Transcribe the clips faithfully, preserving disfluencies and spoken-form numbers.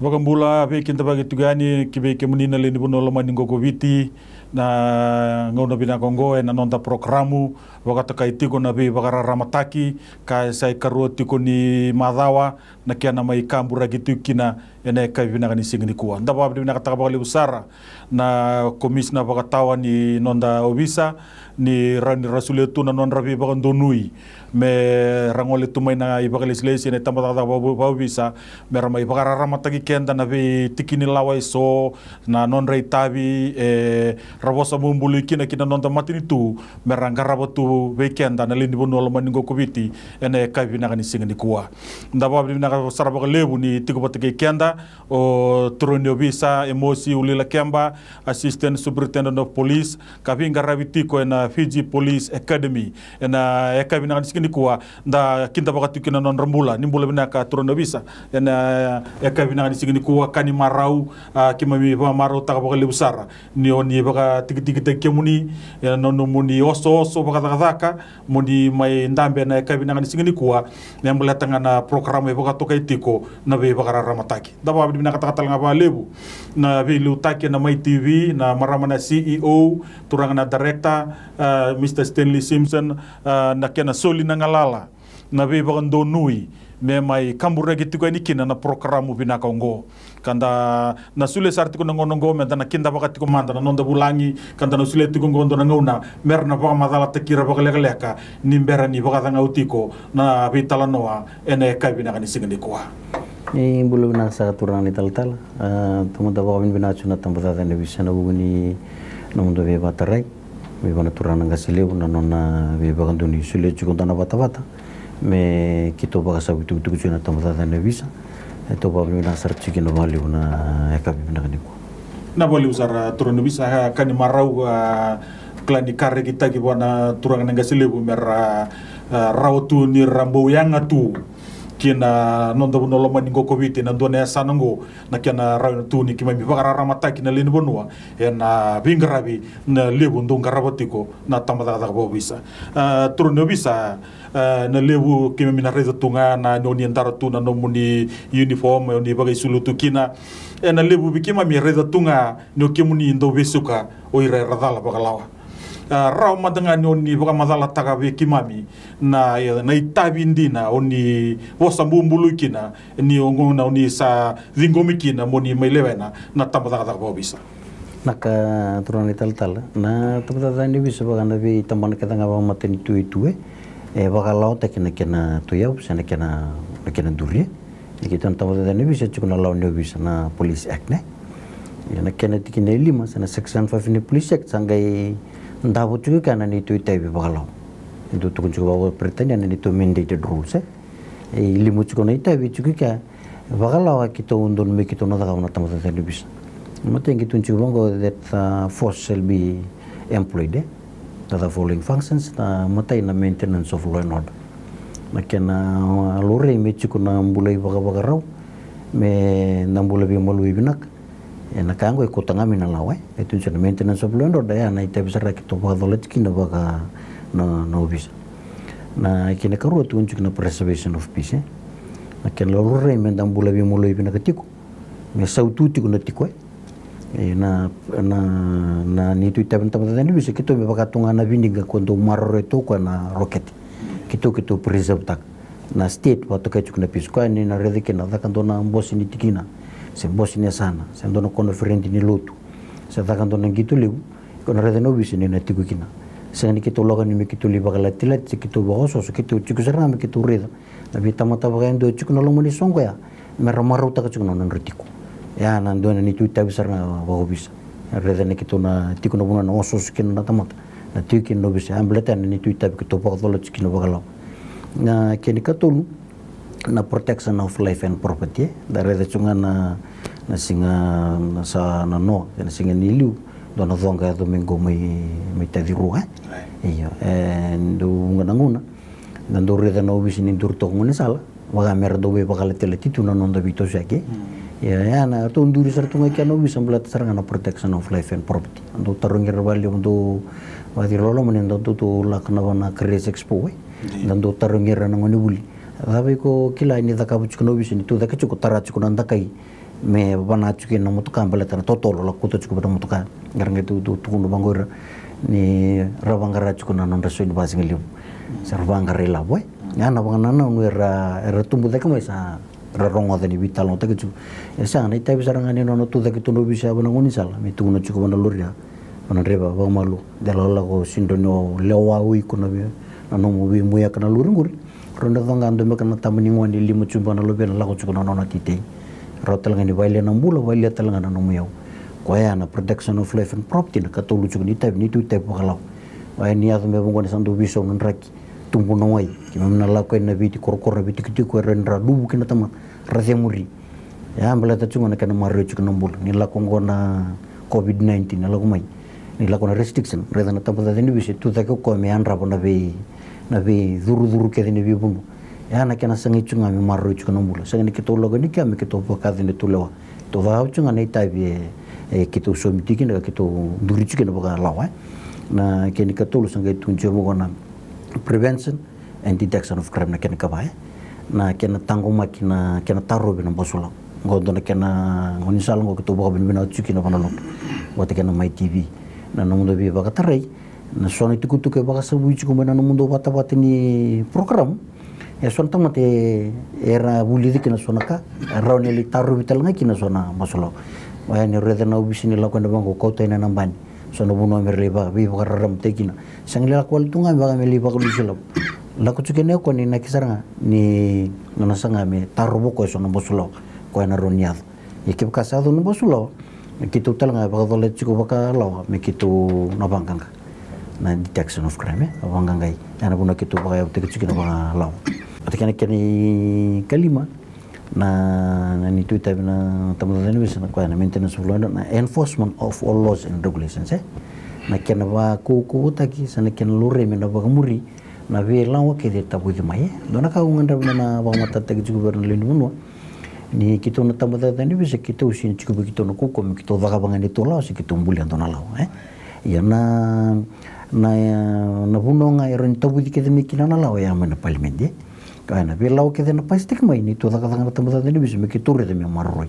Vakabula, veikidavaki tiko yani ki vei kemuni na lewe ni vanua lomani qo ko Viti. Na gauna vinaka oqo ena noda porokaramu vakatokai tiko na veivakararamataki, ka sa ikarua tiko ni macawa na kena mai kaburaki tiko kina ena yakavi vinaka ni siga nikua. Da vakavinavinakataka vakalevu sara na komisina vakatawa ni noda ovisa, ni ra, ni ra solia tu na nodra veivakadonui me ra gole tu mai na ivakalesilesi ena itabacakacaka vakaovisa, me ra mai vakararamataki keda na veitiki ni lawa eso, na nodra itavi, e, ra vosa bubului kina ki na noda matanitu, me ra qarava tu vei keda na lewe ni vanua lomani qo ko Viti ena yakavi vinaka ni siga nikua. Da vakavinavinaka sara vakalevu ni tiko vata kei keda o turaga ni ovisa Emosi Ulilakeba, Assistant Superintendent of Police, ka veiqaravi tiko ena Fiji Police Academy. Ena yakavi vinaka ni siga nikua, da kidavaka tiko kina na nodra bula. Ni bula vinaka turaga ni ovisa. Ena yakavi vinaka ni siga nikua, ka ni marau, a, keimami vakamarautaka vakalevu sara ni o ni vakatikitikitaki kemuni ena nomuni osooso vakacakacaka, mo ni mai dabe ena yakavi vinaka ni siga nikua, me baleta ga na porokaramu e vakatokai tiko na veivakararamataki. Da vakavinavinakataka tale ga vakalevu na veiliutaki ena Mai T V, na marama na C E O, turaga na director, a, Mister Stanley Simpson, a, na kena soli na galala, na veivakadonui me mai kaburaki tiko yani kina na porokaramu vinaka oqo. Ka da na solia sara tiko na gauna oqo me da na kidavaka tiko mada na noda vulagi, ka da na solia tiko oqo dua na gauna me ra na vakamacalataki ira vakalekaleka ni bera ni vakacagau tiko na veitalanoa ena yakavi vinaka ni siga nikua. Ni bula vinaka saka turaga na italatala. A, taumada vakavinavinaka tiko na tabacakacaka ni ovisa ena vuku ni nomudou veivakatarai. Mai vua na turaga na qase levu na nona veivakadonui solia tiko dua na vatavata me keitou vakasavu tukutuku tiko na tabacakacaka ni ovisa. E, tou vakavinavinaka sara tiko kina vakalevu na yakavi vinaka nikua. Na vakalevu sara turaga ni ovisa, a, ka ni marau, a, kila ni ka rekitaki vua na turaga na qase levu me ra, a, rawa tu ni ra bau yaga tu ki na noda vanua lomani qo ko Viti ena dua na yasana oqo, na kena rawa tu ni keimami vakararamataki na lewe ni vanua ena veiqaravi na levu dau qarava tiko na tabacakacaka vakaovisa. A, turaga ni ovisa, a, na levu keimami na raica tu ga na ni o ni dara tu na nomuni uniform, o ni vakaisulu tu kina. Ena levu vei keimami e raica tu ga ni o kemuni dau vesuka o ira era cala vakalawa. A, rawa mada ga ni o ni vakamacalataka vei keimami na, na itavi dina o ni vosa bubului kina ni o gauna o ni sa ciqomi kina mo ni mai lewena na tabacakacaka vakaovisa. Na ka turaga na italatala, na tabacakacaka ni ovisa vaka na veitabana kece ga vakamatanitu e tu e, e vakalawataki na kena tuyavu se na kena, na kena duri e. Ni keitou na tabacakacaka ni ovisa e tiko na lawa ni ovisa na Police Act, ne? Ia na kena tikina e lima se na section five ni Police Act sa qai davo tiko kina na neitou itavi vakalawa. E dau tukuni tiko vakaperitania na neitou mandated rules, e. E lima tiko na itavi tiko kina vakalawa keitou dodonu me keitou na cakava na tabacakacaka ni ovisa. Matai qai tukuni tiko vaqo that, uh, force shall be employed, e. The following functions, na matai na maintenance of law and order. Na kena, a, laurai me tiko na bula ivakavakarau, me na bula veimalua vinaka. E na ka oqo e kauta ga mai na lawa, e. E tukuni tiko na maintenance of law and order, e a na itavi sara keitou vakacola tiko kina vaka na, na ovisa. Na kena ikarua tukuni tiko na preservation of peace, e. Na kena laurai me da bula veimalua vinaka tiko, me sautu tiko na tiko, e. E na, na, na neitou itavi na tabacakacaka ni ovisa, keitou me vaka tu ga na vinegar ko dau maroroya tu o koya na rokete. Keitou, keitou preserve taka. Na state vakatokai tiko na peace, koya ni na raica kina caka dua na bose ni tikina, se bose ni yasana, se dua na koniferedi ni lotu, se caka dua na qito levu, ko na raica na ovisa ni na tiko kina. Sega ni keitou lako yani me keitou lai vakalatilati se keitou vakaosooso, keitou tiko sara ga me keitou raica na veitamata vakayadua e tiko na loma ni soqo ya, me ra marautaka tiko na nodra tiko. Ya na dua na neitou itavi sara ga vakaovisa. Raica ni keitou na tiko na vanua na osooso kina na tamata, na tiko kina na ovisa, ya baleta ya na neitou itavi keitou vakacola tiko kina vakalawa. Na kena ikatolu, na protection of life and property, e. Da raica tiko ga na, na siga, na sa na noa, na siga ni liu, dua na coqa yaco mai qo mai, mai Tacirua, e. Io, e dau vuqa na gauna da dau raica na ovisa ni duri toka gone sala, vaka me ra dau veivakalatilati tu na noda veitosoyaki. Ia, ia na ratou duri sara tu ga kina na ovisa baleta sara ga na protection of life and property. Dau tarogi ira vakalevu, dau vakaciriloloma ni da dau lako na vanua na Careers Expo, e. Da dau tarogi ira na gonevuli, cava iko kila ni cakava tiko na ovisa ni tucake tiko, tara tiko na dakai Me vana tiko na motoka baleta na totolo lako tu tiko vata motoka. Era qai tu tu tukuna vaqo ira ni ra vaqara tiko na nodra sau ni vasigalevu. Sa ra vaqara ilavo e. Ia na vakanananu era era tubu cake mai sa ra rogoca ni veitalanoataki tiko. E sega na itavi sara ga ni nona tu cake tu na ovisa vana gaunisala me tukuna tiko vana loria. Vana draiva vakamalua de lakolako sidro ni o lewa o iko na vei na nomu veimuiaka na lori qori. Rau na coqa domeka na tama ni gone e lima tiko baka na luvena lako tiko na nona titei. Rau tale ga ni vailia na bula vailia tale ga na nomu iyau. Koya na protection of life and property na katolu tiko ni itavi ni tu itavi vakalawa. Oya ni yaco me vaqo ni sa dau veisau na draki. Tubu na wai keimami na lako yani na viti korokoro na veitikotiko era ni ra luvu kina tamata ra cemuri. Ia baleta tiko na kena maroroi tiko na bula ni lako oqo na covid nineteen na lako mai. Ni lako na restriction raica na tabacakacaka ni ovisa e tu cake o koya me yadrava na vei na veicurucuru kece ni veivanua. Ia na kena sagai tiko ga me maroroi tiko na bula sega ni keitou lako yani kea me keitou vakaca ni tou lewa. Tou cakava tiko ga na itavi e keitou saumi tiko kina ka keitou duri tiko kina vakalawa e. Na kena ikatolu sa qai tu tiko vaqo na prevention and detection of crime na kena ikava e. Na kena taqomaki na kena tarovi na basulawa. Qo dua na kena gaunisala qo keitou vakavinavinaka tiko kina vana lotu vata kei na Mai T V. Na nomudou veivakatarai na so na itukutuku e vakasavui tiko mai na nomudou vatavata ni program. E so na tamata era vulici kina so na ka e rawa ni lai tarovi tale ga kina so na basulawa. Oya ni raica na ovisa ni lako ena vaqo kauta ena na bani. So na vanua me ra lai vaka veivakararamataki kina. Sega ni lako wale tu ga me vaka me lai vakalusi lavo. Lako tiko kina e koya ni inaki sara ga ni nona saga me tarovi koya so na basulawa koya na rawa ni yaco. Ia kevaka sa yaco na basulawa keitou tale ga e vakacola tiko vakalawa me keitou na vaqaqa. Na detection of crime e vaqaqai ena vanua keitou vakayavutaki tiko kina vakalawa. Vata kei na kena ikalima. Na na ni tu itavi na tabacakacaka ni ovisa na koya na maintenance of law and order na enforcement of all laws and regulations e. Na kena vakaukauwataki sa na kena laurai me na vakamuri na veilawa kece e tavuci mai e. Dua na ka au gadreva me na vakamatatataki tiko vei ira na lewe ni vanua ni keitou na tabacakacaka ni ovisa keitou sega ni tiko vei keitou na kaukauwa me keitou cakava ga neitou lawa se keitou bulia dua na lawa e. Ia na na na vanua ga e rawa ni tavuci kece mai kina na lawa e a mai na palimedi e. Ka ena veilawa kece na pasitaki mai ni tu cakacaka na tabacakacaka ni ovisa me keitou raica me maroroi.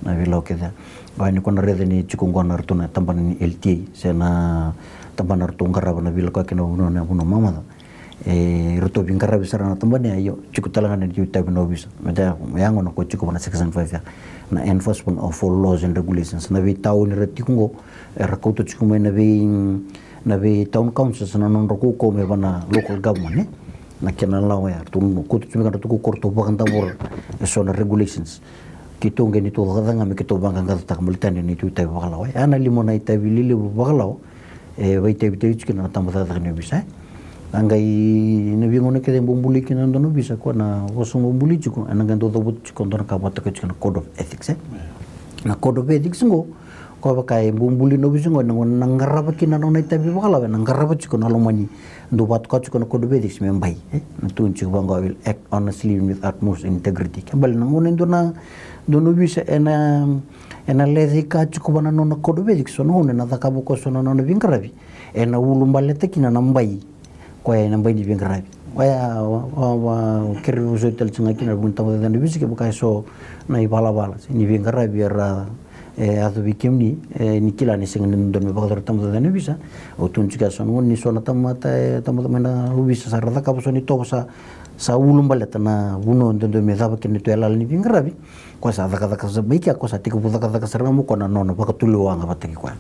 Na veilawa kece ka ena ko na raica ni tiko qo na ratou na tabana ni L T A se na tabana ratou qarava na veilakoyaki na vanua na vanua mamaca. E ratou veiqaravi sara na tabana ya io tiko tale ga na itavi na ovisa me da yago na ko tiko vana section five ya. Na enforcement of all laws and regulations na veitaoni ra tiko qo era kauta tiko mai na vei na vei town councils na nodra kaukauwa me vana local government e. Na kena lawa ya ratou koto tu me ka ratou koto vakadavora e so na regulations. Keitou qai neitou cakacaka ga me keitou vaqaqacataka baleta ni neitou itavi vakalawa e a na lima na itavi lelevu vakalawa. E vaitavitavi tiko kina na tabacakacaka ni ovisa e. A qai na veigauna kece e bubului kina na dua na ovisa koya na vosa bubului tiko ena qai dau cavuta tiko dua na ka vakatokai tiko na code of ethics e. Na code of ethics qo koya vaka e bubului na ovisa qo ena gauna na qarava kina na nona itavi vakalawa ena qarava tiko na lomani. Dau vakatoka tiko na code of ethics me bai e na tukuni tiko vaqo I will act honestly and with utmost integrity ke bale na gauna e dua na dua na ovisa ena ena lecaika tiko va na nona code of ethics so na gauna ena cakava koya so na nona veiqaravi. Ena ulubaleta kina na bai koya ena bai ni veiqaravi. Oya kere vosoti tale tiko ga kina na vuku ni tabacakacaka ni ovisa kevaka e so na ivalavala se ni veiqaravi era e yaco vei kemuni e ni kila ni sega ni dodonu me vakayacora tabacakacaka ni ovisa. Au tukuna tiko ya so na gauna ni so na tamata e tamata mai na ovisa sa ra cakava so na itovo sa sa ulubaleta na vanua dodonu me cava kina na itovo yalala ni veiqaravi. Koya sa cakacaka sa mai kea koya sa tekivu cakacaka sara ga mo koya na nona vakatulewa ga vata kei koya.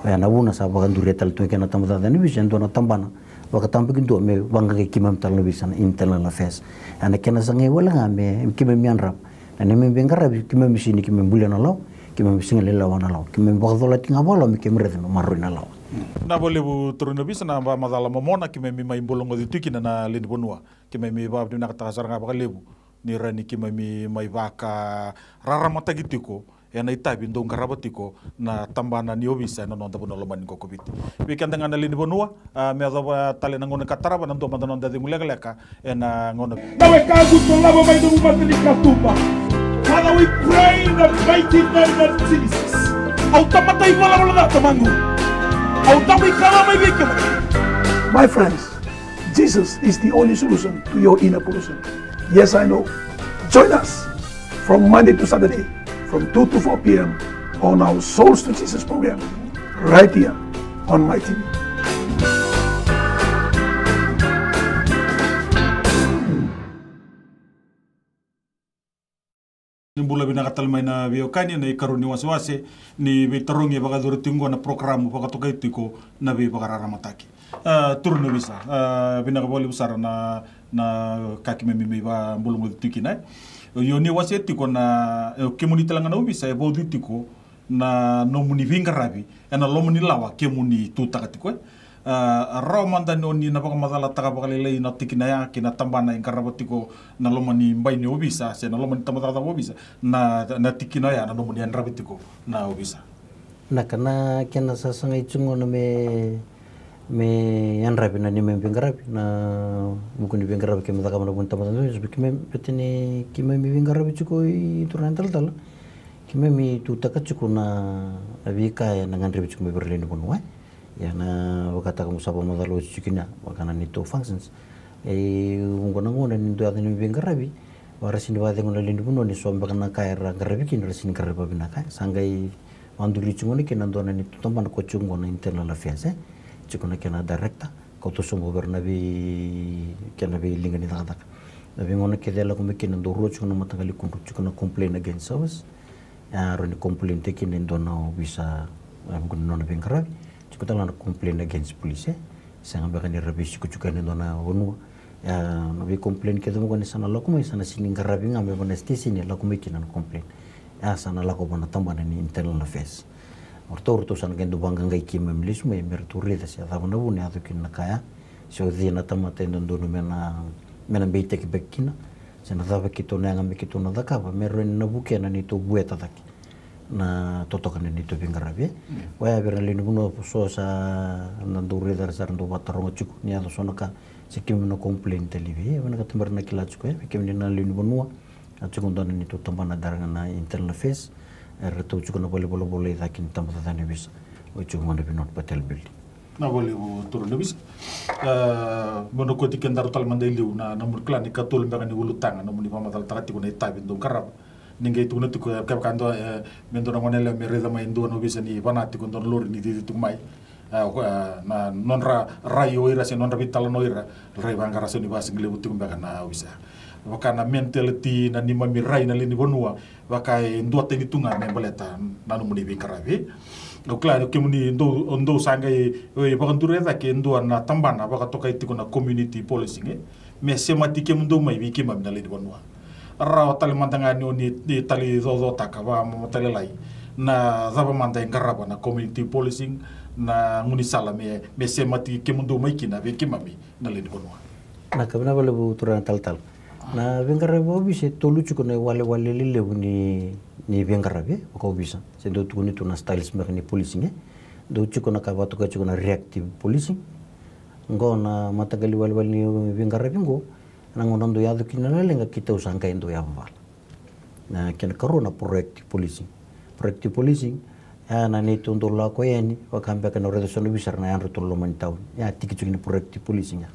Oya na vuna sa vakaduria tale tu kei na tabacakacaka ni ovisa e dua na tabana vakatabakidua me vaqaqai keimami tale na ovisa na internal affairs. Ena kena sagai wale ga me keimami yadrava na neimami veiqaravi keimami sega ni keimami bulia na lawa. Keimami sega ni lelewa na lawa keimami vakacolati ga vakalawa me keimami raica me maroroi na lawa. Na vakalevu turaga na ovisa na vakamacala momona keimami mai bulagoci tu kina na lewe ni vanua. Keimami vakavinavinakataka sara ga vakalevu ni rawa ni keimami mai vakararamataki tiko ena itavi dou qarava tiko na tabana ni ovisa ena noda vanua lomani qo ko Viti. Vei keda ga na lewe ni vanua a me yacova tale na gauna ka tarava na dua mada noda cegu lekaleka ena gauna. Na wekaqu dolava mai nomu mata ni katuba. Father, we pray in the mighty name of Jesus. Au tamata ivalavala ca Tamaqu. Au tama ikava mai vei kemuni. My friends, Jesus is the only solution to your inner pollution. Yes, I know. Join us from Monday to Saturday, from two to four p.m. on our Souls to Jesus program, right here on My T V. Ni bula vinaka tale mai na veiwekani ena ikarua ni wasewase ni veitarogi e vakayacori tiko oqo na porokaramu vakatokai tiko na Veivakararamataki. A, turaga ni ovisa, a, vinaka vakalevu sara na, na ka keimami mai vabulagoci tiko kina, e. Io, ni wasea tiko na, e, kemuni tale ga na ovisa e vauci tiko na nomuni veiqaravi ena loma ni lawa kemuni tutaka tiko, e. A, rawa mada ni o ni na vakamacalataka vakalailai na tikina ya kei na tabana e qarava tiko na loma ni bai ni ovisa se na loma ni tabacakacaka vakaovisa, na, na tikina ya na nomuni yadravi tiko na ovisa. Na ka na kena sasagai tiko gona me, me yadravi na neimami veiqaravi, na vuku ni veiqaravi keimami cakava na vuku ni tabacakacaka, keimami, baleta ni keimami veiqaravi tiko i turaga talatala. Keimami tutaka tiko na veika ena gadrevi tiko mai vei ira na lewe ni vanua, e. Ia na vakataka mo sa vakamacala oti tiko kina, vaka na neitou functions. E, oqo na gauna ni dua yaco ni veiqaravi, va ra sini vakacegu na lewe ni vanua ni so beka na ka era qaravi kina ra sini qaravi vakavinaka, e. Sa qai vakaduri tiko gona kina na dua na neitou tabana ko tiko gona na internal affairs, e. Tiko na kena director, kauta sobu vei ira na vei, kena veiliga ni cakacaka. Na veigauna kece e lako mai kina dau rua tiko na mataqali kudru, tiko na complaint against service. E, rawa ni complain-taki kina e dua na ovisa, e, vuku ni nona veiqaravi. Tiko tale ga na complain against police, e. Sega beka ni ra veisikotiko yani e dua na vanua. E, na veicomplain kece vaka ni sa na lako mai, sa na sini qaravi ga mai vaka na station e lako mai kina na complain. E, sa na lako vaka na tabana ni internal affairs. O ratou, o ratou sa na qai dau vaqaqai keimami lesu mai me ratou raica se cava na vuna e yaco kina na ka ya. Se o cei na tamata e dodonu me na, me na beitaki beka kina. Se na cava keitou na yaga me keitou na cakava me rawa ni na vukea na neitou vueta cake na totoka na neitou veiqaravi, e. Oya vei ira na lewe ni vanua so sa na dau raica era sa ra dau vakataroga tiko ni yaco so na ka, se keimami na complain tale vei, e, vinakata me ra na kila tiko, e, vei kemuni na lewe ni vanua. A tiko dua na neitou tabana dara ga na internal affairs, e, ratou tiko na valenivolavola i cake ni tabacakacaka ni ovisa, o tiko gona vei North Patel Building. Na vakalevu turaga ni ovisa. E, meu na kauti kedaru tale mada i liu na, na nomuni kila ni katolu beka ni ulutaga na nomuni vakamacalataka tiko na itavi dou qarava. Ni qai tukuna tiko, e, kevaka dua, e, me dua na gone yalewa me raica mai e dua na ovisa ni vana tiko e dua na lori ni cici tiko mai. E, o koya, e, na nodra rai o ira se nodra veitalanoa o ira, rai vaqara sau ni vakasigalevu tiko beka na ovisa. Vaka na mentality na neimami rai na lewe ni vanua, vaka e duatani tu ga me baleta na nomuni veiqaravi. Au kila ni kemuni dou, dou sa qai, e, vakaduria cake e dua na tabana vakatokai tiko na community policing, e, me semati kemudou mai vei keimami na lewe ni vanua. Rawa tale mada ga ni o ni, ni taleicocotaka vakamatalailai na cava mada e qarava na community policing, na gaunisala me, me semati kemudou mai kina vei keimami na lewe ni vanua. Na ka vinaka vakalevu turaga talatala. Na veiqaravi vakaovisa e tolu tiko na iwalewale lelevu ni, ni veiqaravi vakaovisa. Se dau tukuni tu na styles beka ni policing, e. Dau tiko na ka vakatokai tiko na reactive policing. Oqo na mataqali iwalewale ni veiqaravi oqo, na gauna dau yaco kina na leqa keitou sa qai dau yavavala. Na kena karua na proactive policing. Proactive policing, e, na neitou dau lako yani, vaka beka na raica so na ovisa era na yadra tu na loma ni tauni. E, tiki tiko kina proactive policing ya.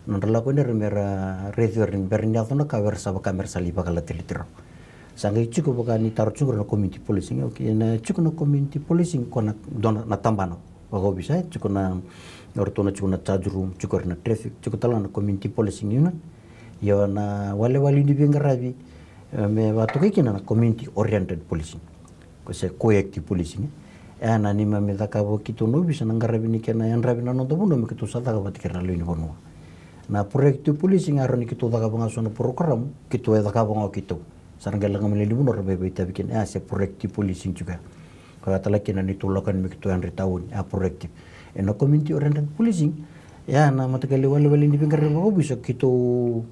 Nodra lako yani era me ra raici ira ni bera ni yaco na ka, era sa vaka me ra sa lai vakalatalati rawa. Sa qai tiko vaka ni taro tiko na community policing, e. Okay, na tiko na community policing ko na dua na, na tabana vakaovisa, e. Tiko na, o ratou na tiko na charge room, tiko ira na traffic, tiko tale ga na community policing unit. Io, na walewale ni veiqaravi, e, me vakatokai kina na community oriented policing, ko se proactive policing, e. E, na neimami cakava o keitou na ovisa na qaravi ni kena yadravi na noda vanua me keitou sa caka vata kei ira na lewe ni vanua. Na proactive policing e rawa ni keitou cakava ga so na program, keitou e cakava ga o keitou. Sa ra qai lako mai na lewe ni vanua ra vakaitavi kina, e, se proactive policing tiko ya. Koya tale kina ni tou lako yani me keitou yadra i tauni, e, proactive. E, na community oriented policing, e, na mataqali iwalewale ni veiqaravi vakaovisa keitou,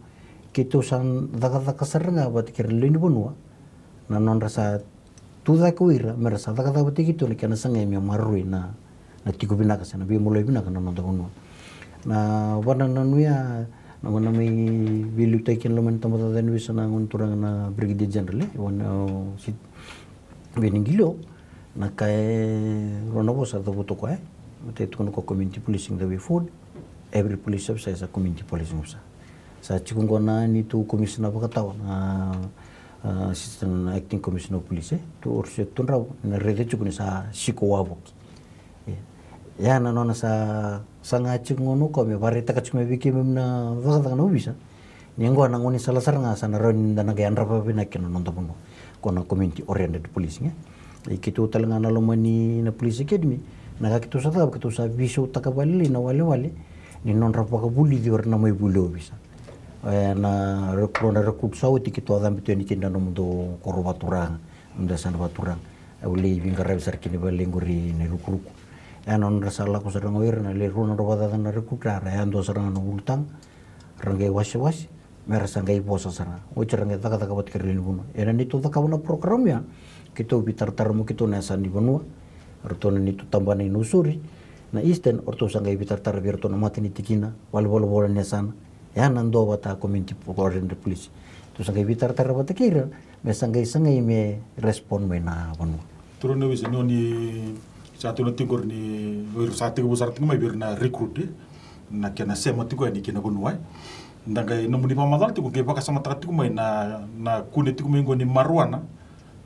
keitou sa cakacaka sara ga vata kei ira na lewe ni vanua. Na nodra sa tu cake o ira me ra sa cakacaka vata kei keitou na kena sagai me maroroi na, na tiko vinaka se na veimaliwai vinaka na noda vanua. Na vakanananu ya, na gauna mai veiliutaki kina loma ni tabacakacaka ni ovisa na gone turaga na Brigadier General, e, o na, o, si, Veniqilio, na ka e rua na vosa e cavuta o koya, e. Matai tukuna o koya community policing the way forward, every police officer is a community policing officer. Sa tiko oqo na neitou komisina vakatawa, na Assistant Acting Commissioner of Police, e tu, o Rusi Tudravu, na raica tiko ni sa siko wavoki. E, ia na nona sa, sa ga tiko gona o koya me vakaraitaka tiko mai vei keimami na cakacaka na ovisa. Ni oqo na gaunisala sara ga sa na rawa ni da na qai yadrava vinaka kina na noda vanua. Ko na community oriented policing, e. E keitou tale ga na lomani na Police Academy, na ka keitou sa cakava, keitou sa veisautaka vakalailai na walewale ni nodra vakavulici o ira na mai vuli ovisa. E, na rek-, na recruit sa oti keitou a cabe tu yani kina na nomudou koro vakaturaga, nomudou yasana vakaturaga. Au lai veiqaravi sara kina vakalailai qori na irukuruku. E, na nodra sa lako sara ga o ira na lewe rua na nodra vakacaca na recruit, ra yadua sara ga na ulutaga, ra qai wasewase me ra sa qai vosa sara ga. Oti ra qai cakacaka vata kei ira na lewe ni vanua. E, na neitou cakava na program ya, keitou veitaratara mai keitou na yasa ni vanua. O ratou na neitou tabana i Nausori, na Eastern, o ratou sa qai veitaratara vei iratou na mata ni tikina, valenivolavola ni yasana. Ya na dua vata community oriented policing. Tou sa qai veitaratara vata kei ira me sa qai sagai me respond mai na vanua. Turaga ni ovisa, ni oni sa tukuna tiko ni o ira sa tekivu sara tiko mai vei ira na recruit, e, na kena sema tiko yani ki na vanua, e. Da qai nomuni vakamacala tiko, qai vakasamataka tiko mai na, na kune tiko mai qo ni marijuana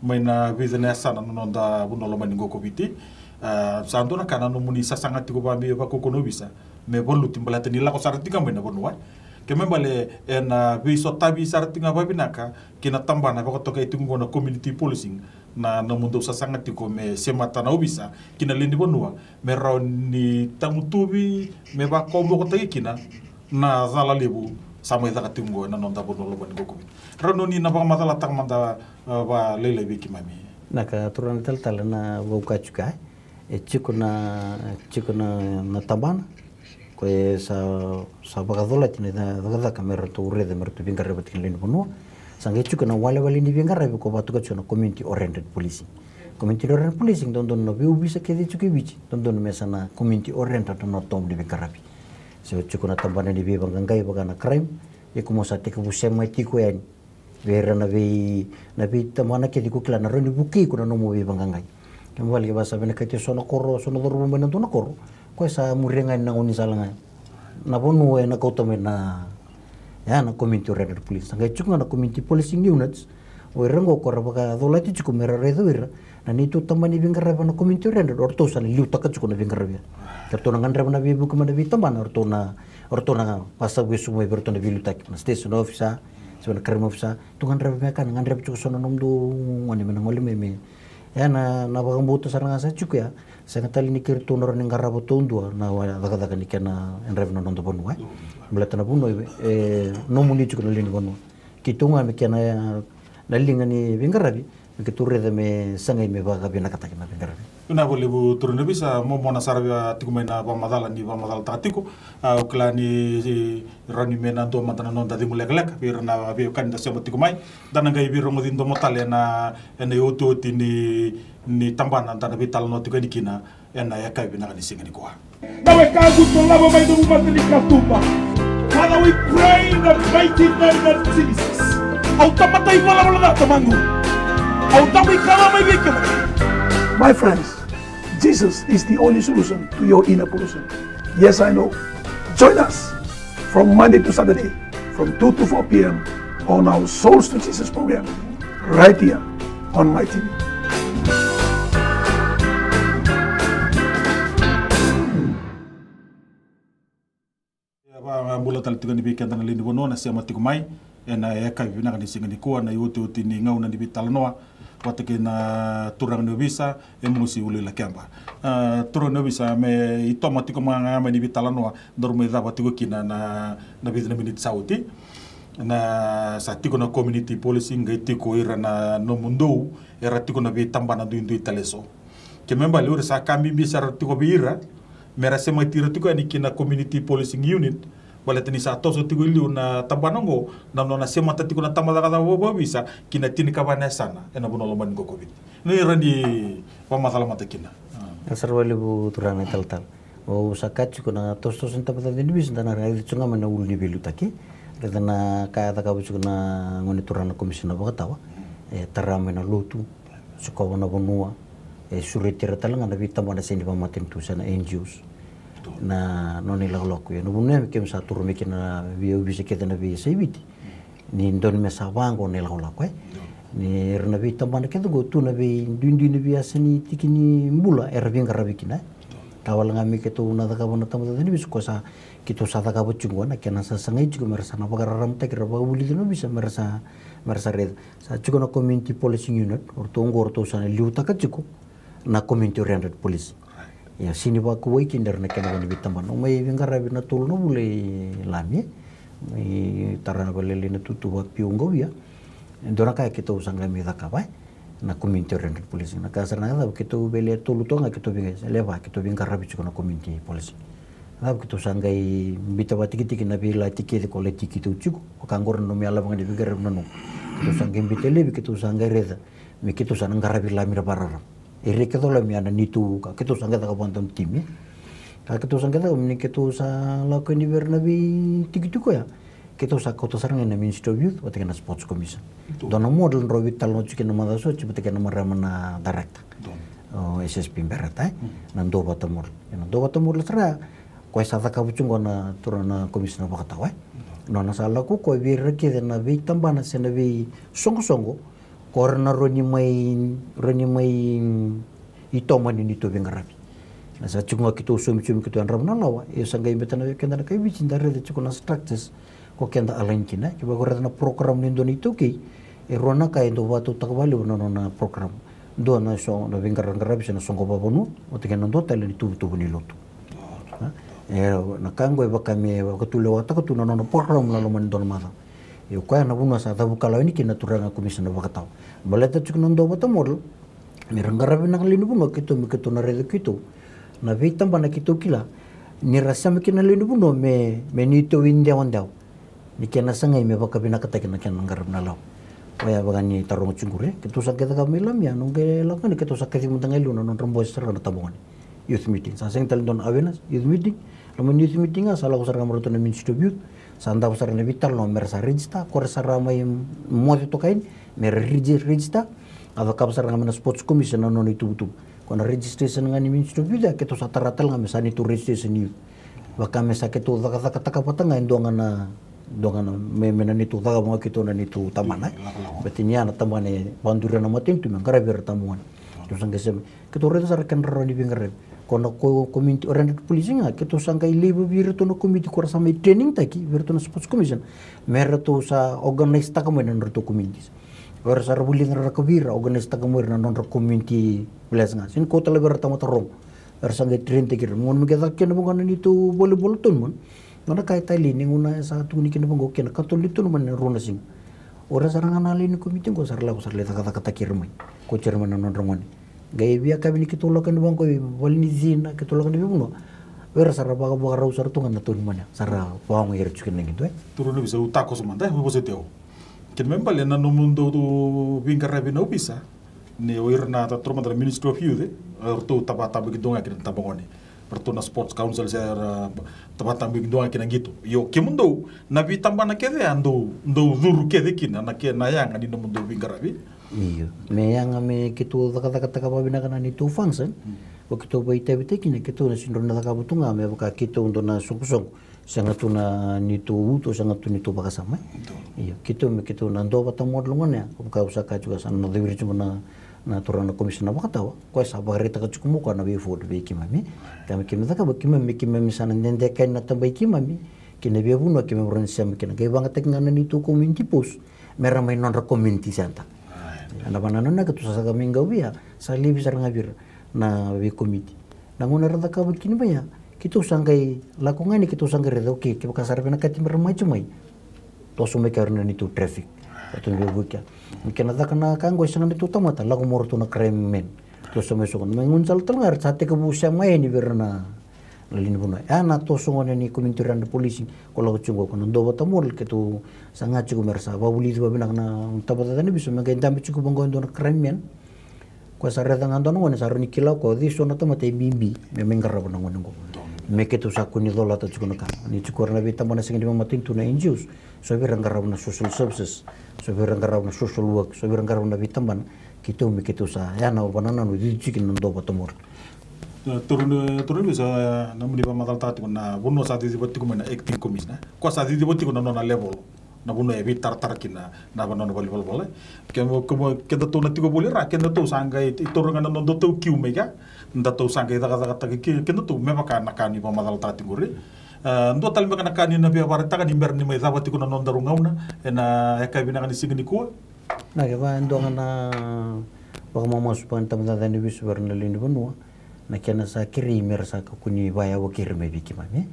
mai na vica na yasana na noda vanua lomani qo ko Viti. A, sa dua na ka na nomuni sasaga tiko vakabibi vakaukauwa na ovisa me valuti baleta ni lako sara tiko ga mai na vanua, e. Kena ibalebale ena veisotavi sara tiko ga vakavinaka kei na tabana vakatokai tiko qo na community policing, na nomudou sasaga tiko me semata na ovisa ki na lewe ni vanua me rawa ni tagutuvi, me vakaukauwataki kina na cala levu sa mai caka tiko qo ena noda vanua lomani qo ko Viti. Rawa ni oni na vakamacalataka mada, a, vakalailai vei keimami. Na ka turaga na talatala na vakaukauwa tiko ya, e tiko na, tiko na, na tabana ko e sa, sa vakacolati na ca-, cakacaka me ratou raica me ratou veiqaravi vata kei na lewe ni vanua. Sa qai tiko na walewale ni veiqaravi ko vakatokai tiko na community oriented policing. Community oriented policing dodonu na veiovisa kece tiko e Viti, dodonu me sa na community oriented na nona tobu ni veiqaravi. Se tiko na tabana ni veivaqaqai vaka na crime, iko mo sa tekivu sema tiko yani vei ira na vei, na veitabana kece ko kila na rawa ni vukei iko na nomu veivaqaqai. Kena ibalebale ke vaka sa vinakati e so na koro, so na cauravou mai na dua na koro, ko e sa muria ga yani na gaunisala ga. Na vanua ena kauta mai na, ya na community oriented policing. Sa qai tiko ga na community policing units. O ira qo ko ra vakacolati tiko me ra raica o ira na neitou tabana ni veiqaravi na community oriented, o ratou sa na liutaka tiko na veiqaravi ya. Ke ratou na gadreva na veivuke mai na veitabana, o ratou na, o ratou na vakasavu e suvu mai vei ratou na veiliutaki, na station officer se na crime officer. Tou gadreva me ka na gadreva tiko so na nomudou gone me na gole mai me. Ya na, na vakabauta sara ga sa tiko ya. Sega tale ni keitou na rawa ni qarava taudua na cakacaka ni kena yadravi na noda vanua, e. Baleta na vanua e nomuni tiko na lewe ni vanua. Keitou ga me kena, e, na liga ni veiqaravi, me keitou raica me sagai me vakavinakataki na veiqaravi. Vinaka vakalevu turaga ni ovisa, momona sara vei au tiko mai na vakamacala ni vakamacalataka tiko. A, au kila ni, e, rawa ni me na dua mada na noda cegu lekaleka vei ira na veiwekani da sema tiko mai. Da na qai veirogoci domo tale ena, ena iotioti ni, ni tabana da na veitalanoa tiko yani kina ena yakavi vinaka ni siga nikua. Na wekaqu, dolava mai nomu mata ni katuba. Father, we pray in the mighty name of Jesus. Au tamata ivalavala ca, Tamaqu. Au tabu ikava mai vei kemuni. My friends, Jesus is the only solution to your inner pollution. Yes, I know. Join us from Monday to Saturday from two to four p.m. on our Souls to Jesus program, right here on My T V. Ia, vakabula tale tiko yani vei keda na lewe ni vanua na sema tiko mai ena yakavi vinaka ni siga nikua, na iotioti ni gauna ni veitalanoa vata kei na turaga ni ovisa, e Mosi Uluilakeba. A, turaga ni ovisa, me itoma tiko mai ga mai ni veitalanoa daru mai cava tiko kina na, na vica na miniti sa oti. Na, sa tiko na community policing, qai tiko ira na nomudou era tiko na veitabana duidui tale eso. Kena ibalebale o ira sa ka bibi sara tiko vei ira me ra semati ira tiko yani ki na community policing unit, baleta ni sa toso tiko e liu na tabana oqo na nona semata tiko na tabacakacaka vakaovisa ki na tinikava na yasana ena vanua lomani qo ko Viti. Ni rawa ni vakamacala mada kina. A. Vinaka sara vakalevu turaga na italatala. Au sa kaya tiko na tosotoso ni tabacakacaka ni ovisa da na raica tiko ga mai na ulu ni veiliutaki. Raica na ka e cakava tiko na gone turaga na komisina vakatawa. E tara mai na lotu, sikova na vanua, e sureti ira tale ga na veitabana sega ni vakamatanitu se na N G Os. Na nona ilakolako ya, na vanua ya me keimami sa toro mai kina na veiovisa kece na veiyasai Viti. Ni dodonu me sa vaqo na ilakolako, e. Ni era na veitabana kece oqo tu na veiduidui ni veiyasa ni tiki ni bula era veiqaravi kina. Ka wale ga me keitou na cakava na tabacakacaka ni ovisa ko sa keitou sa cakava tiko na kena sasagai tiko me ra sa na vakararamataki ra vakavulici na ovisa me ra sa me ra sa raica. Sa tiko na community policing unit, o ratou oqo o ratou sa na liutaka tiko na community oriented police. Ia sini vakauwai kina era na kena vani veitabana. Au mai veiqaravi na tolu na vula i Lami, mai tara na valele na tutu vapiu qauia. E dua na ka keitou sa qai mai cakava e na community oriented police. Na ka sara na ka cava keitou vele tolu toga keitou veiqaravi, leva keitou veiqaravi tiko na community police. Cava keitou sa qai bita vatikitiki na veilati kece ko lati keitou tiko. Vaka qori na nomu yala vaga ni veiqaravi na nomu. Keitou sa qai bita levi keitou sa qai raica me keitou sa na qaravi Lami ra varara. E reke cola me ana nitu ka keitou sa qai caka vada na timi. Ka keitou sa qai caka me ni keitou sa lako ni vera na veitikitiko ya. Keitou sa kauta sara ga na Ministry of Youth vata kei na Sports Commission. Dua na model drau veitalanoa tiko kina na macawa sa oti vata kei na marama na director. O S S P Bereta e na dua vata model. E na dua vata model sara ya. Koya sa cakava tiko na turaga na commission na vakatawa e. Nona sa lako koya vei ira kece na veitabana se na veisoqosoqo. Ko ra na roni mai roni mai i tomani ni tu veiqaravi. Na sa tiko ga keitou somitsumi keitou yadrava na lawa e sa qai beta na vei keda na kai Viti da raica tiko na structures ko keda align kina. Ke vaka raica na program ni dua na iTaukei e rua na ka e dau vakatautaka vakalevu na nona program. Dua na so na veiqaraqaravi se na soqo vavanua vata kei na dua tale ni tuvatuva ni lotu. E na ka oqo e vaka me vakatulewataka tu na nona program na loma ni dua na macawa. Io koya na vanua sa cavuka lawa yani kina na turaga komisina vakatawa. Baleta tiko na dua vata model me ra qaravi na lewe ni vanua keitou me keitou na raica keitou na veitabana keitou kila ni ra sema kina na lewe ni vanua me me neitou idewadewa ni kena sagai me vakavinakataki na kena qaravi na lawa. Oya vaka ni taroga tiko qori keitou sa qai cakava mai Lamia, na qai lako yani keitou sa kacivi mada ga i liu na nodra bose sara na tabagone. Youth meeting sa sega tale dua na awareness, youth meeting. Loma ni youth meeting ga sa lako sara ga mai ratou na Ministry of Youth. Sa davo sara na veitalanoa me ra sa register, ko ra sa ra mai moce toka yani me ra regi- register. A cakava sara ga mai na Sports Commission na nona ituvatuva. Ko na registration ga ni Ministry of Youth ya keitou sa tara tale ga me sa neitou registration youth. Vaka me sa keitou cakacakataka vata ga e dua ga na dua ga na me me na neitou cakava ga keitou na neitou tabana. Beti ni ya na tabana e vaduria na matanitu me qaravi ira tabagone. Keitou sa qai sema keitou raica sara kena rawa ni veiqaravi. Ko na ko community oriented policing ga keitou sa qai laiva vei iratou na community ko ra sa mai training taki vei iratou na Sports Commission me ratou sa organise taka mai na nodratou communities. O ira sa ra vulica na rakavi ira organise taka mai ira na nodra community players ga. Sega ni kauta la vei ira tamata rogo. Era sa qai train taki ira me gona me qai caka kina vaqo na neitou volleyball tournament. Nona ka e talei ni gauna e sa tukuni kina vaqo kei na katolu ni tournament na rua na siga. O ira sara ga na lewe ni komiti qo sa ra lako sa ra lai cakacakataki ira mai. Kauti ira mai na nodra gone. Qai via kavi ni keitou lako yani vaqo i vale ni cina keitou lako yani veivanua. O ira sa ra vakavakarau sara tu ga na tournament ya sa ra vakaogai ira tiko kina na qito e. Turu na visa u takoso mada e vosoti au. Kena me bale na nomudou veiqaravi na ovisa. Ni o ira na tatora mada na Ministry of Youth e ratou tavatabaki dua ga kina na tabagone. Ratou na Sports Council se ra tavatabaki dua ga kina na qito. Io kemudou na veitabana kece a dou dou curu kece kina na kena yaga ni nomudou veiqaravi. Io me yaga me keitou cakacakataka vakavinaka na neitou function. O keitou vakaitavitaki kina keitou na sega ni dau na cakava tu ga me vaka keitou dau na soqosoqo. Sega tu na neitou uto, sega tu neitou vakasama. Io keitou me keitou na dua vata model gona ya, vaka au sa kaya tiko sa na coviri tiko na na turaga na komisina vakatawa. Koya sa vakaraitaka tiko mo koya na way forward vei keimami. Ka me keimami cakava keimami me keimami sa na dede kai na taba i keimami kei na veivanua keimami rawa ni sema kina. Qai vagataki ga na neitou community post me ra mai nodra community center. Ena vananau na keitou sa saka mai qau via sa levi sara ga vei ira na veikomiti. Na gauna era cakava kina mai ya keitou sa qai lako ga ni keitou sa qai raica, okay, kevaka sa ra vinakati me ra mai tiko mai, toso mai kea na neitou traffic. Ratou na veivuke kea. Me kena caka na ka qo e sega na neitou tamata, lako mo ratou na crime men. Toso mai soko mai gaunisala tale ga era sa tekivu sema yani vei ira na lewe ni vanua. Ya na toso gona ni community run policing ko lako tiko qo, ko na dua vata model keitou sa ga tiko me ra sa vakavulici vakavinaka na tabacakacaka ni ovisa me qai dabe tiko vaqo e dua na crime men. Koya sa raica ga dua na gone sa rawa ni kila o koya o cei so na tamata e bibi me mai qarava na gone oqo. Me keitou sa kua ni colata tiko na ka ni tiko ira na veitabana sega ni vakamatanitu na N G Os. So vei ira qarava na social services, so vei ira qarava na social work, so vei ira qarava na veitabana. Keitou me keitou sa ya na vanananu cici tiko na dua vata mori. Toro ni vei sa na muni vakamacalataka tiko na vanua sa ciciva tiko mai na acting commissioner. Koya sa ciciva tiko na nona level. na vanua e veitaratara kina na vanua na valenivolavola. Ke, ke, kedatou na tiko voli ra, kedatou sa qai taura ga na nodatou kiu mai kea, datou sa qai cakacakataka kina kedatou me vaka na ka ni vakamacalataka tiko qori. E, dua tale beka na ka ni na via vakaraitaka ni bera ni mai cava tiko na nodaru gauna ena yakavi vinaka ni siga nikua? Na keva e dua ga na vakamamasu vaka ni tabacakacaka ni ovisa vei ira na lewe ni vanua, na kena sa kerei me ra sa kakua ni vakayawa kei ira mai vei keimami.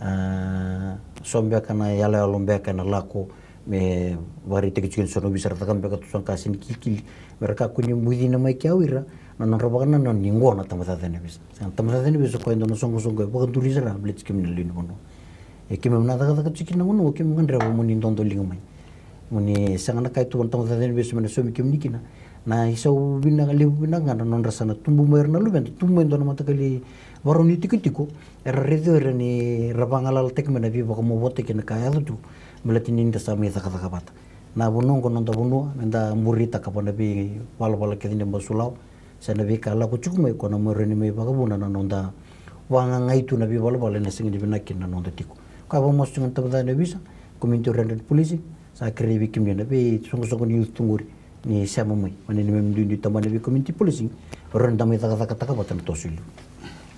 A, so beka na yaloyalo beka ena lako me vakaraitaki tiko ni so na ovisa ra cakava beka tu so na ka sega ni kilikili, me ra kakua ni bucina mai kea o ira na nodra vakanananu ni qo na tabacakacaka ni ovisa. Sega, na tabacakacaka ni ovisa o koya e dua na soqosoqo e vakaduri sara baleti kemuni na lewe ni vanua. E keimami na cakacaka tiko kina na gauna oqo, keimami gadreva mo ni dodoliga mai. Mo ni sega na ka e tu vua na tabacakacaka ni ovisa me na saumi kemuni kina. Na isau vinaka, levu vinaka ga na nodra sa na tubu mai ira na luveda, tubu mai e dua na mataqali ivakarau ni tikotiko, era raici ira ni ra vagalalataki mai na veivakamovoataki na ka e yaco tu, baleta ni da sa mai cakacaka vata. Na vanua oqo noda vanua, me da buritaka vua na veivalavala kece ni basu lawa, se na veika lako tiko mai, ko na mai rawa ni mai vakavuna na noda vagagaitaki tu na veivalavala ena sega ni vinaka kina na noda tiko. Ka vakamasu tiko ga na tabacakacaka ni ovisa, community oriented policing, sa kerei vei kemuni na veisoqosoqo ni youth tu qori ni sema mai. Mani neimami duidui tabana vei community policing, rawa ni da mai cakacakataka vata na toso i liu.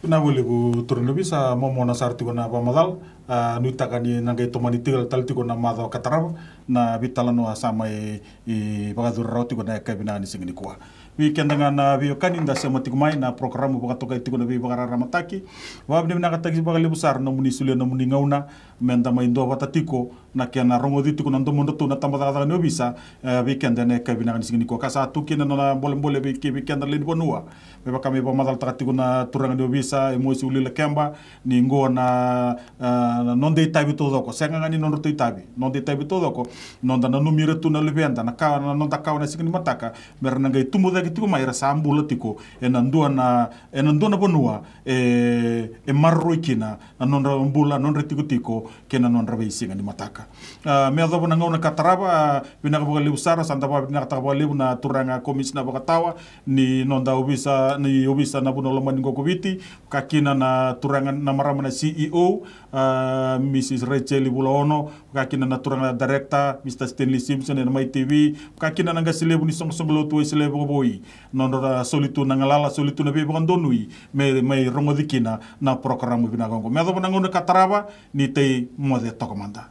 Vinaka vakalevu turaga ni ovisa, momona sara tiko na vakamacala. A, nuitaka ni na qai tomani tiko tale tiko na macawa ka tarava na veitalanoa sa mai vakayacori rawa tiko na yakavi vinaka ni siga nikua. Vei keda ga na veiwekani da sema tiko mai na porokaramu vakatokai tiko na Veivakararamataki. Vakavinavinakataki vakalevu sara nomuni solia nomuni gauna me da mai duavata tiko na kena rogoci tiko na domodratou na tabacakacaka ni ovisa, e, vei keda ena yakavi vinaka ni siga nikua. Ka sa tu kina na nona bolebole vei, vei keda na lewe ni vanua. Me vaka me vakamacalataka tiko na turaga ni ovisa, Emosi Ulilakeba, ni qo na, e, na noda itavi taucoko. Sega ga ni nodratou itavi, noda itavi taucoko. Noda nanumi ira tu na luveda, na kawa, na noda kawa na siga ni mataka, me ra na qai tubu cake tiko mai, era sa bula tiko ena dua na, ena dua na vanua e, e maroroi kina na nodra bula, nodra tikotiko kei na nodra veisiga ni mataka. A, me yacova na gauna ka tarava, a, vinaka vakalevu sara, sa da vakavinavinakataka vakalevu na turaga komisina vakatawa ni noda ovisa, ni ovisa na vanua lomani qo ko Viti, vaka kina na turaga na marama na C E O, a, Mrs Rachel Vulaono, vaka kina na turaga na director, Mr Stanley Simpson ena Mai T V, vaka kina na qase levu ni soqosoqo lotu Wesele vakavoui, nodra soli tu na galala, soli tu na veivakadonui me mai rogoci kina na porokaramu vinaka oqo. Me yacova na gauna ka tarava, ni tei moce toka mada.